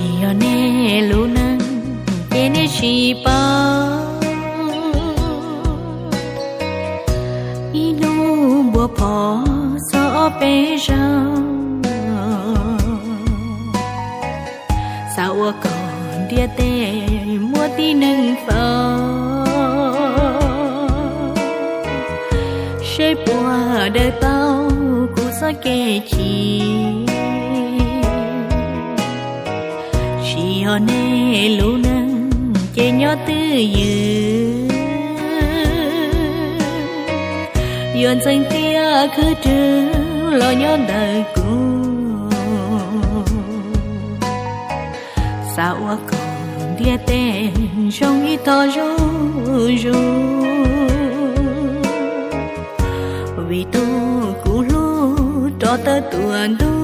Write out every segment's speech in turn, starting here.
Tsis yog nej lub neej ces nej tsis paub, ib hnub npua phom txog ob peb zaug. Xav ua kom ntiaj teb muaj tib neeg faus, seb puas daws tau kuv txoj kev chim. Tsis yog nej lub neej ces nyob twj ywm, yuav ntxeev tiaj khwb rwg los nyob ntawm kuv. Xav ua kom ntiaj teb zoo ib tog zuj zus, vim tus kuv hlub rov tawm tuaj ntuj.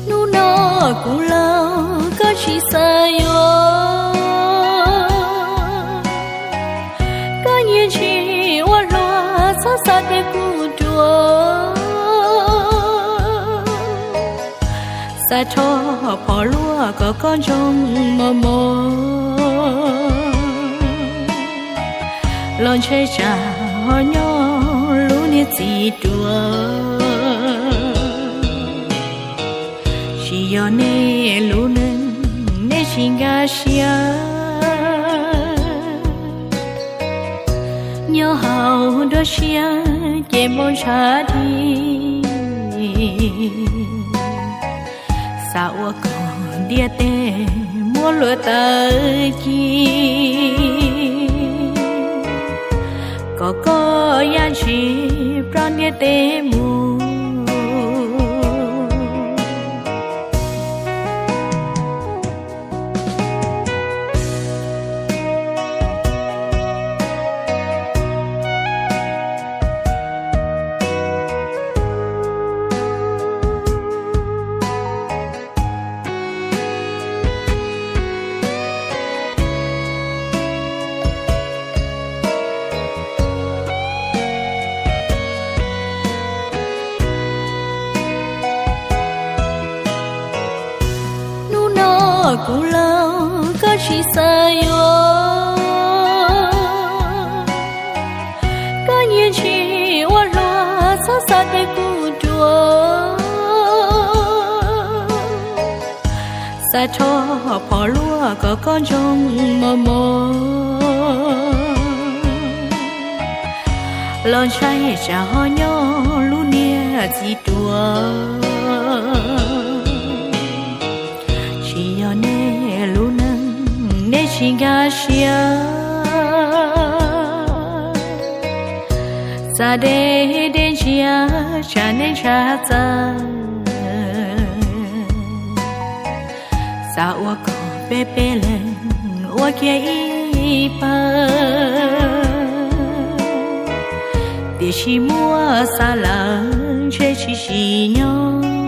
Hnub no kuv laus koj tsis xav yuav, koj nyiag ntshis ua hluas txhob xav tias kuv ruam. Xav rho phom luaj kom koj ntsoog mos mos, los ntshai tsam ho nyob lub niag txiv ruam. Tsis yog nej lub neej nej tsis nkag siab, nyob hauv nruab siab ces npau ntshav dib. Xav ua kom ntiaj teb muab luag tawm ci, kom koj yaj ntshis ploj ntiaj teb mus. Hnub no kuv laus koj tsis xav yuav, koj nyiag ntshis ua hluas txhob xav tias kuv ruam. Xav rho phom luaj kom koj ntsoog mos mos, los ntshai tsam ho nyob lub niag txiv ruam. Tsis yog nej lub neej nej tsis nkag siab, txav deb deb ntsia tsam nej ntshav txawv. Xav ua kom peb peb leeg ua kiag ib pawg, tiam sis muab xa lawm ntshe tsis tsim nyog.